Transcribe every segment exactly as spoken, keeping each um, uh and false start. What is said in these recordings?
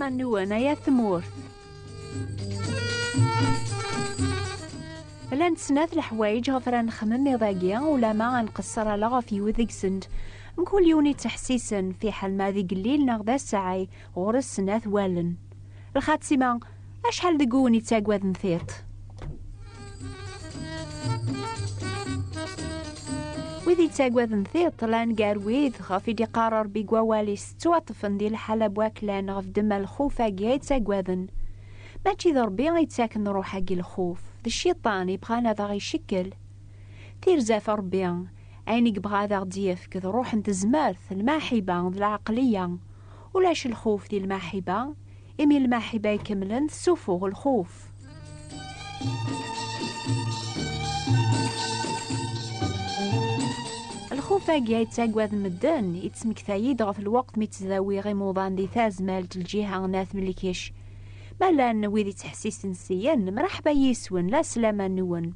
Nwen ay at tmurt. Llant snat leḥwayeǧ ɣef ara nexmem iḍ-agi, ulama ad nqeṣṣer ala ɣef yiwet deg-sent. Mkul yiwen ittḥessisen, fiḥel ma d igellil neɣ d asɛay, ɣur-s snat wallen. Lxatima, acḥal deg-wen ittaggaden tiṭ? Wid ittaggaden tiṭ, llan gar wid ɣef i d-iqqar Ṛebbi deg wawal-is, ttwaṭṭfen di lḥala n waklan ɣef ddemma n lxuf-agi ay ttaggaden. Mačči d Ṛebbi i yettaken ṛṛuḥ-agi n lxuf, d cciṭan yebɣan ad aɣ-icekkel. Tirza ɣef Ṛebbi, ayen i yebɣa ad aɣ-d-yefk d ṛṛuḥ n tezmert, lmaḥiba d lɛeqliya. Ulac lxuf di lmaḥiba, imi lmaḥiba ikemlen tessufuɣ lxuf. Lxuf-agi ay ttaggaden medden, yettmektay-d ɣef lweqt mi ttdawiɣ imuḍan di tazmalt lǧiha n At Melkic. Ma llan wid ittḥessisen syen, mraḥba yis-wen, la slama-nwen.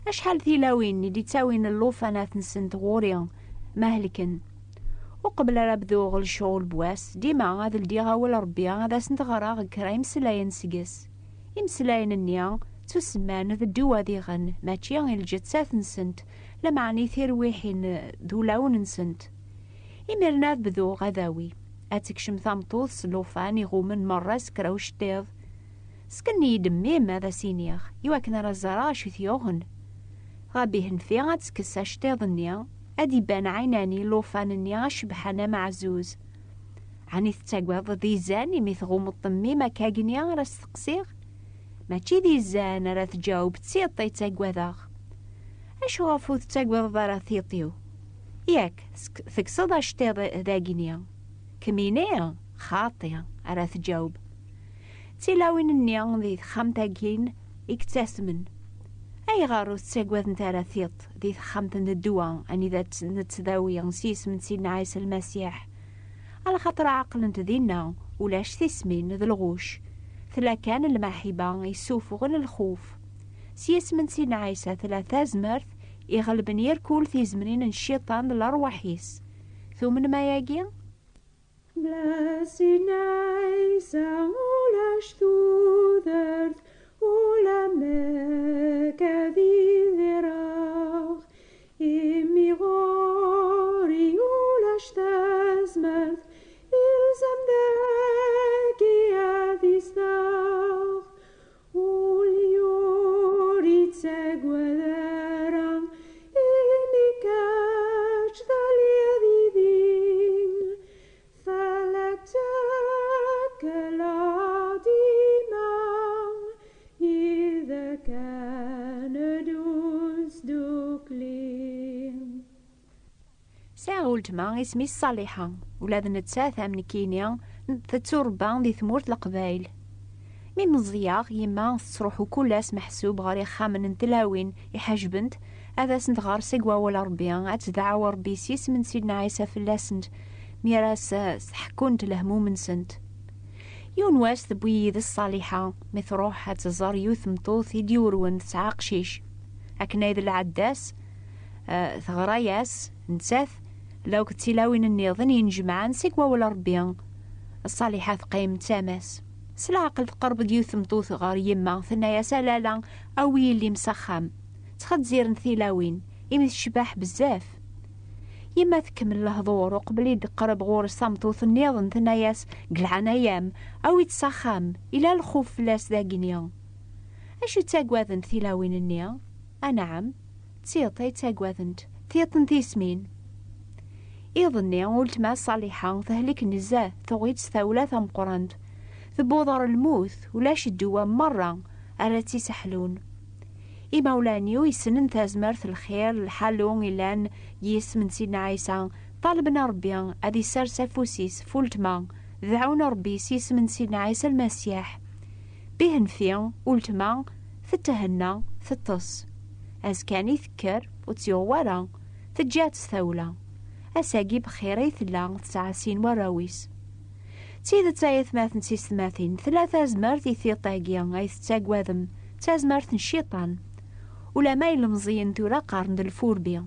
Acḥal tilawin i d-ittawin llufan ad ten-sent ɣur-i, ma helken. Uqbel ara bduɣ lecɣul n wass, dima ad ldiɣ awal Ṛebbi, ad asent-ɣreɣ kra imeslayen seg-s. Imeslayen-nni ttusemman d ddwa diɣen, mačči i lǧettat-nsent, lameɛna i tirwiḥin d ulawen-nsent. Imiren ad bduɣ adawi. Ad tekcem tameṭṭut s llufan iɣummen merra s kra uceṭṭiḍ. Sken-iyi-d mmi-m ad as-iniɣ, iwakken ara ẓreɣ acu t-yuɣen. Dɣa bihenfi ad tekkes aceṭṭiḍ-nni, ad d-iban ɛinani llufan-nni acebḥan ameɛzuz. Ɛni tettaggadeḍ d izan imi tɣummeḍ mmi-m akkagni ara s-teqsiɣ? Mačči d izan ara tǧaweb, d tiṭ i ttaggadeɣ. Acu ɣef ur tettaggadeḍ ara tiṭ-iw? Yak, sk-, tekkseḍ aceṭṭiḍ dagini. Kemmini, xaṭi, ara tǧaweb. D tilawin-nni di texxamt-agi i yettasmen. Ayɣer ur ttaggadent ara tiṭ di texxamt n ddwa anida tt-, nettdawi s yisem n Sidna Ɛisa Lmasiḥ? Alaxaṭer ɛeqlent dinna ulac tismin d lɣuc. Tella kan lmaḥiba yessufuɣen lxuf. S yisem n Sidna Ɛisa tella tazmert iɣelben irkul tizemrin n cciṭan d lerwaḥ-is. Tumnem ayagi? Bla Sidna Ɛisa ulac tudert, ulamek ad idireɣ. Imi ɣur-i ulac tazmert, ilzam dagi ad izdeɣ. Ul ur ittaggad ara, imi kečč telliḍ yid-i. Fell-ak ttakleɣ dima, yid-k ad neddu sdukli. Sɛiɣ weltma isem-is Ṣaliḥa, ula d nettat am nekkini tetturebba di tmurt Leqbayel. Mi meẓẓiyeɣ, yemma tettruḥu kul ass meḥsub ɣer ixxamen n tlawin iḥejbent, ad asent-ɣer seg wawal Ṛebbi, ad tdeɛɛu Ṛebbi s yisem n Sidna Ɛisa fell-asent, mi ara s-, s-, ḥekkunt lehmum-nsent. Yiwen wass tewwi yid-s Ṣaliḥa, mi truḥ ad tẓer yiwet tmeṭṭut i d-yurwen tesɛa aqcic. Akken ay d lɛadda-s, eh, teɣra-yas, nettat, law d tilawin nniḍen yenjemɛen seg wawal Ṛebbi. Ṣaliḥa teqqim d tama-s. S leɛqel teqreb-d yiwet tmeṭṭut ɣer yemma, tenna-yas: "A lala, awi yelli-m s axxam." Ttxezzirent tilawin, imi tecbeḥ bezzaf. Yemma tkemmel lehdur, uqbel i d-teqreb ɣur-s tameṭṭut nniḍen, tenna-yas: "Deg leɛnaya-m, awi-tt s axxam, ila lxuf fell-as dagini." Acu ttaggadent tilawin-nni? Anɛam, d tiṭ ay ttaggadent, tiṭ n tismin. Iḍ-nni, uletma Ṣaliḥa tehlek nezzeh, tuɣ-itt s tawla tameqqrant. Tewweḍ ɣer lmut, ulac ddwa merra ara tt-iseḥlun. Imawlan-iw yessnen tazmert, lxir, lḥalu ilan yisem n Sidna Ɛisa, ṭalben Ṛebbi ad isers afus-is f uletma, dɛun Ṛebbi s yisem n Sidna Ɛisa Lmasiḥ. Bihenfi, uletma tethenna, teṭṭes. Azekka-nni tekker, ur tt-yuɣ wara, teǧǧa-tt s tawla. Ass-agi bxir ay tella, tesɛa sin warraw-is. D tidet ay atmaten d tisetmatin, tella tazmert i tiṭ-agi ay tettaggadem, d tazmert n cciṭan. Ulama ilemẓiyen tura qqaren d lfurbi.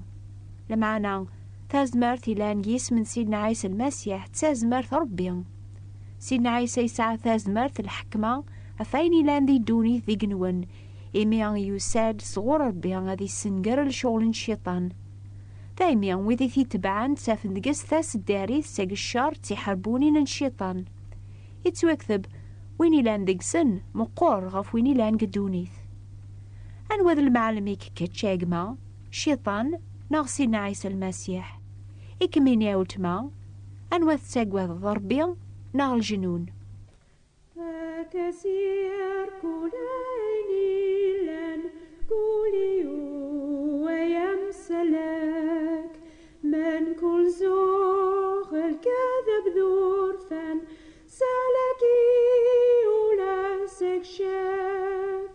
Lameɛna, tazmert ilan deg yisem n Sidna Ɛisa Lmasiḥ d tazmert Ṛebbi. Sidna Ɛisa yesɛa tazmert, lḥekma, ɣef ayen ilan di ddunit d igenwen, imi yusa-d sɣur Ṛebbi ad issenger lecɣel n cciṭan. Daymi wid i t-itebɛen ttafen deg-s taseddarit seg ccer d tiḥerbunin n cciṭan. Yettwakteb, win ilan deg-sen meqqer ɣef win ilan deg ddunit. Anwa d lemɛellem-ik kečč a gma? Cciṭan neɣ Sidna Ɛisa Lmasiḥ? I kem-ini a weltma, anwa tettagadeḍ, Ṛebbi neɣ leǧnun? Akasir kul ayen illan, kul iyu ay amsalak, men kul zuɣ lkadeb d urfan, salaki ula seg ccek.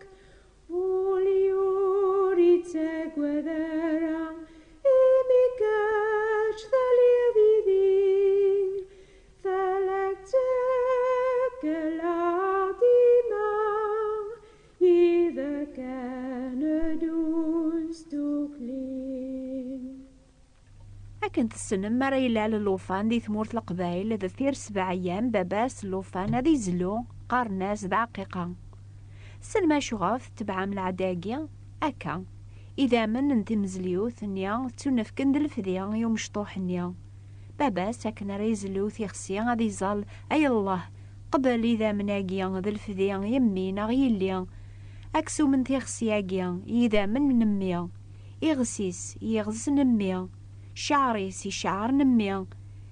Ul ur ittagad ara, imi kečč taliḍ yid-i, falak ttekleɣ dima, yid-k ad neddu s tukli. Akken tessnem, mi ara yelɛel llufan di tmurt Leqbayel, deffir sebɛa ayyam, baba-s llufan ad izlu, qqaren-as d aɛqiqa. Tessnem acuɣef tetebɛem lɛada-agi? Akka, idammen n timezliwt-nni ttunefken d lefdi i umecṭuḥ-nni. Baba-s, akken ara izlu tixsi, ad iẓal: "Ay Allah, qbel idammen-agi d lefdi i mmi neɣ yelli." Aksum n tixsi-agi i yidammen n mmi, iɣes-is i iɣes n mmi, cceɛr-is i cceɛr n mmi,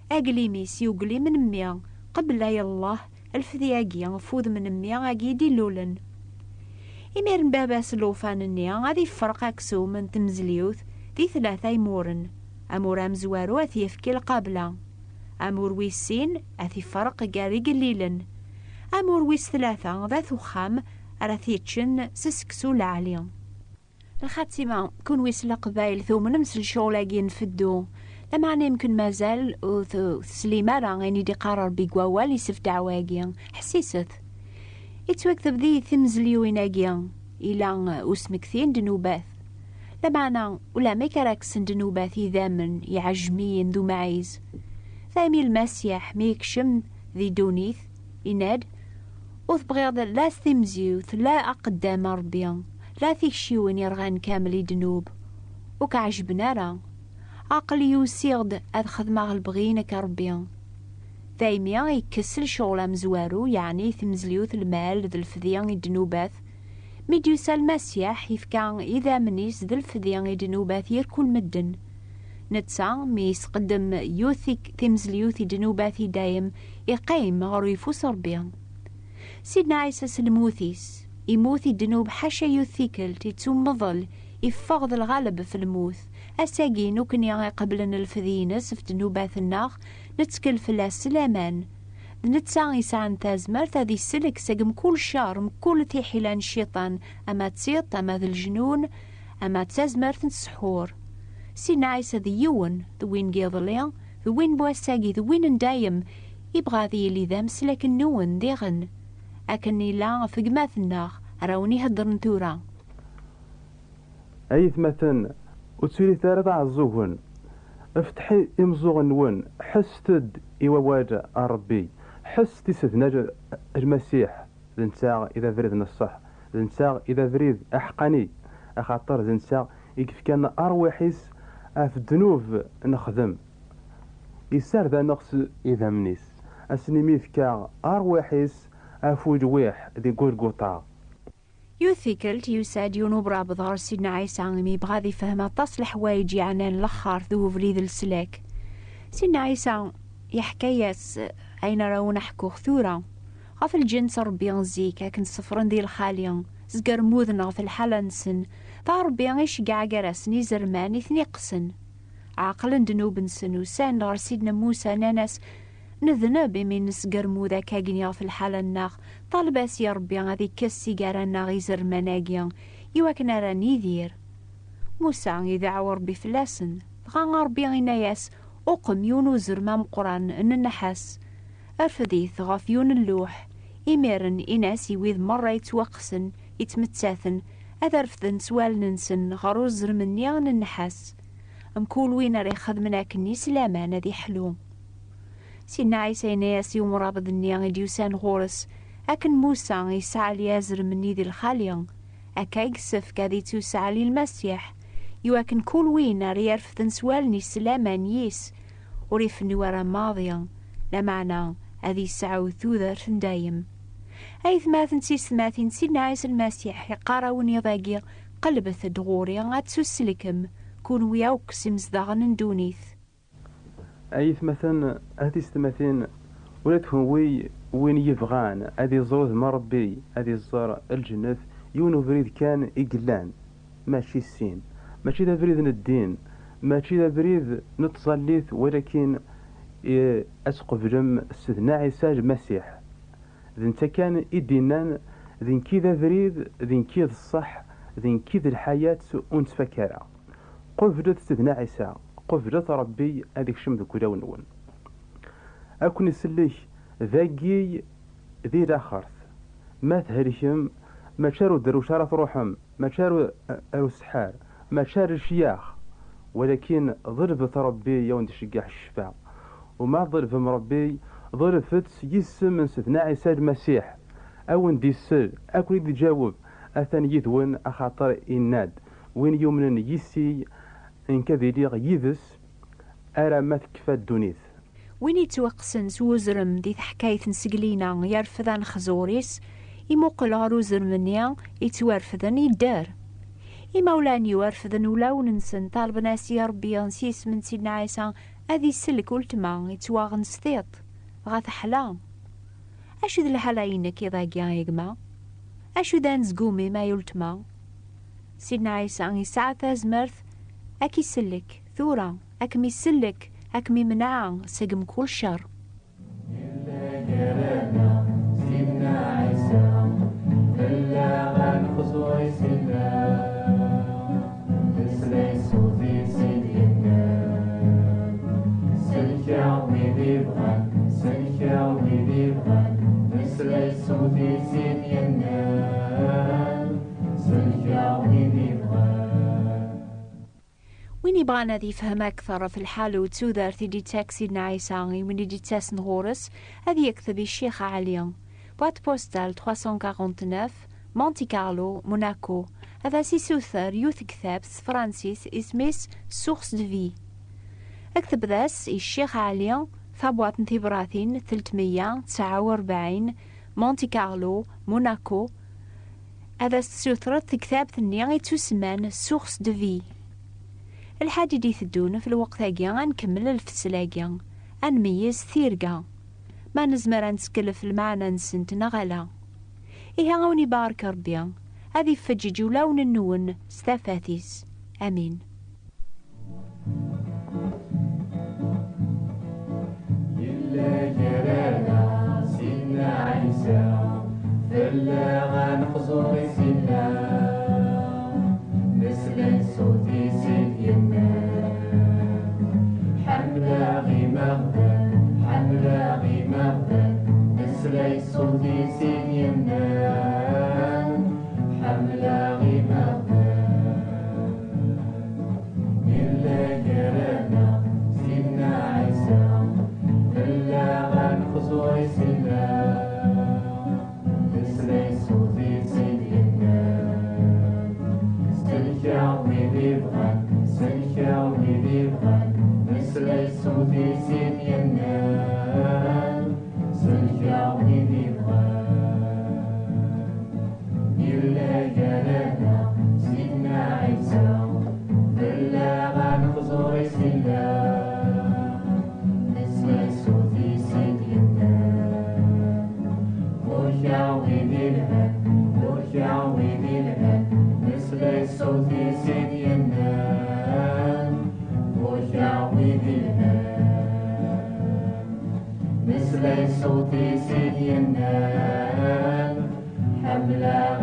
aglim-is i uglim n mmi, qbel, ay Allah, lefdi-agi f udem n mmi-agi i d-ilulen. Imiren baba-s llufan-nni ad ifreq aksum n tmezliwt di tlata imuren. Amur amezwaru ad t-yefk i lqabla. Amur wis sin ad t-ifreq gar igellilen. Amur wis tlata d at uxxam ara t-yeččen s seksu lɛali. Lxatima, kunwi s Leqbayel tumnem s lecɣal-agi n feddu. Lameɛna yemken mazal ur t-, ur teslim ara ayen i d-iqqar Ṛebbi deg wawal-is f ddeɛwa-agi. Ḥessiset. Ittwakteb di timezliwin-agi, ila usmekti n ddnubat. Lameɛna, ulamek ara kksen ddnubat idammen iɛejmiyen d umɛiz. Daymi Lmasiḥ, mi yekcem di ddunit, yenna-d: "Ur tebɣiḍ la s timziwt, la aqeddam a Ṛebbi, la tikciwin yerɣan kamel i ddnub. Ur k-ɛejben ara. Aql-i usiɣ-d ad xedmeɣ lebɣi-inek a Ṛebbi." Daymi yekkes lecɣal amezwaru, yeɛni timezliwt, lmal d lefdi i ddnubat. Mi d-yusa Lmasiḥ, yefka idammen-is d lefdi i ddnubat irkul medden. Netta, mi yesqeddem yiwet tik-, timezliwt i ddnubat i dayem, iqqim ɣer uyeffus Ṛebbi. Sidna Ɛisa s lmut-is, imut i ddnub ḥaca yiwet tikkelt, ittummeḍel, iffeɣ d lɣaleb f lmut. Ass-agi, nukni iqeblen lefdi-ines f ddnubat-nneɣ, nettkel fell-as s laman. D netta yesɛan tazmert ad isellek seg mkul ccer, mkul tiḥila n cciṭan, ama d tiṭ, ama d leǧnun, ama d tazmert n ssḥur. Sidna Ɛisa d yiwen, d win n yiḍelli, d win n wass-agi, d win n dayem, ibɣa ad yili d ameslak-nwen diɣen. Akken yella ɣef gma-tneɣ, ara wen-iheddren tura. Ay atmaten, ur ttulit ara d aɛeẓẓugen. Fetḥi imeẓẓuɣen-nwen, ḥesset-d i wawal n Ṛebbi, ḥesset i Sidna Lmasiḥ, d netta i d abrid n ṣṣeḥ, d netta i d abrid aḥeqqani, axaṭer d netta i yefkan ṛṛwaḥ-is ɣef ddnub nexdem. Yessared-aneɣ s idammen-is, ass-nni mi yefka ṛṛwaḥ-is ɣef ulwiḥ di Gulguṭa. Yiwet tikkelt, yusa-d yiwen ubrabeḍ ɣer Sidna Ɛisa, imi yebɣa ad ifhem aṭas leḥwayeǧ yeɛnan lexxart d ubrid n leslak. Sidna Ɛisa yeḥka-yas ayen ara wen-ḥkuɣ tura, ɣef lǧens n Ṛebbi zik, akken sefren di lxali, zger mmuden ɣef lḥala-nsen, dɣa Ṛebbi iceggeɛ gar-asen izerman i ten-iqqsen. Ɛeqlen ddnub-nsen, usan-d ɣer Sidna Musa, nnan-as: "Nedneb imi nesger mmud akka-agi ɣef lḥala-nneɣ, ṭaleb-as i Ṛebbi ad ikkes si gar-aneɣ izerman-agi, iwakken ara nidir." Musa ideɛɛu Ṛebbi fell-asen, dɣa Ṛebbi inna-yas: "Uqem yiwen uzrem ameqqran n nnḥas, rfed-it ɣef yiwen n lluḥ, imiren in-as i wid merra yettwaqqsen, yettmettaten, ad refden s wallen-nsen ɣer uzrem-nni n nnḥas. Mkul win ara ixedmen akkenni s laman ad iḥlu." Sidna Ɛisa yenna-yas i umrabeḍ-nni i d-yusan ɣur-s, akken Musa yesɛali azrem-nni di lxali, akka i yessefk ad ittusɛali Lmasiḥ, iwakken kul win ara yerfden s wallen-is laman yis, ur ifennu ara maḍi, lameɛna ad yesɛu tudert n dayem. Aytmaten d tisetmatin, Sidna Ɛisa Lmasiḥ iqqar-awen iḍ-agi, qelbet-d ɣur-i ad tusselkem, kunwi akk s imezdaɣen n ddunit. Aytmaten a tisetmatin, ula d kenwi win yebɣan ad iẓer udem n Ṛebbi, ad iẓer lǧennet, yiwen ubrid kan i yellan, mačči sin. Mačči d abrid n ddin, mačči d abrid n tẓallit, walakin, eh, ad tqeblem Sidna Ɛisa Lmasiḥ. D netta kan i d-innan, d nekk i d abrid, d nekk i d ṣṣeḥ, d nekk i d lḥayat, ur nettfak ara. Qublet Sidna Ɛisa, qublet Ṛebbi ad ikcem deg ulawen-nwen. Ad ken-isellek dagi di laxert. Ma thelkem, mačči ar uderruc ara truḥem, mačči ar, ar useḥḥar, mačči ar lecyax, walakin ḍelbet Ṛebbi ad wen-d-iceggeɛ ccfa. U ma tḍelbem Ṛebbi, ḍelbet s yisem n Sidna Ɛisa Lmasiḥ, ad wen-d-isell, ad ken-id-iǧaweb, atan yid-wen, axaṭer inna-d, win yumnen yis-i, nekk ad iliɣ yid-s aramma tekfa ddunit. Win yettwaqqsen s wuzrem di teḥkayt n Seglina yerfed anexẓur-is, imuqel ɣer uzrem-nni yettwarefden yedder. Imawlan-iw refden ulawen-nsen, ṭalben-as i Ṛebbi s yisem n Sidna Ɛisa ad isellek uletma yettwaɣen s tiṭ, dɣa teḥla. Acu d lḥala-inek iḍ-agi, a gma? Acu d anezgum-im, ay uletma? Sidna Ɛisa yesɛa tazmert ad k-isellek tura, ad kem-isellek, ad kem-imneɛ seg mkul ccer. Yella gar-aneɣ Sidna Ɛisa, fell-aɣ anexẓur-is yella. Meslay ṣṣut-is i d-yenna. Sellek-aɣ wid ibɣan, sellek-aɣ wid ibɣan. Meslay ṣṣut-is i d-yenna. Sellek-aɣ wid ibɣan. Win ibɣan ad yefhem akteṛ ɣef lḥal u tudert i d-yettak Sidna Ɛisa i win i d-yettasen ɣur-s, ad yekteb i Ccix Ɛli. Boîte postale trois cent quarante-neuf, Monte Carlo, Monaco. Ad as-isuter yiwet tektabt s tefransist, isem-is Source de vie. Akteb-as i Ccix Ɛli, tabwaṭ n tibratin telt meyya tesɛa u rebɛin, Monte Carlo, Monaco. Ad as-tessutreḍ tektabt-nni i ttusemman Source de vie. Lḥaǧ i d-iteddun f lweqt-agi, ad nkemmel lfesl-agi, ad nmeyyez tirga, ma nezmer ad nettkel f lmeɛna-nsent neɣ ala. Ihi, a wen-ibarek Ṛebbi, ad ifeǧǧeǧ ulawen-nwen s tafat-is. Amin. Yella gar-aneɣ Sidna Ɛisa, fell-aɣ anexẓur-is yella. Meslay ṣṣut-is i d-yenna. Ḥemmleɣ imeɣban, ḥemmleɣ imeɣban. Meslay ṣṣut-is i d-yenna. Ḥemmleɣ imeɣban. Yella gar-aneɣ Sidna Ɛisa, fell-aɣ anexẓur-is yella. Meslay ṣṣut-is i d-yenna. Sellek-aɣ wid ibɣan, sellek-aɣ wid ibɣan. Meslay ṣṣut-is i d-yenna. Sellek-aɣ wid ibɣan. Yella gar-aneɣ Sidna Ɛisa, fell-aɣ anexẓur-is yella. Meslay ṣṣut-is i d-yenna. Burek-aɣ wid ilhan, burek-aɣ wid ilhan. Meslay ṣṣut-is i d-yenna. Burek-aɣ wid ilhan. Meslay ṣṣut-is i d-yennan. Ḥemmleɣ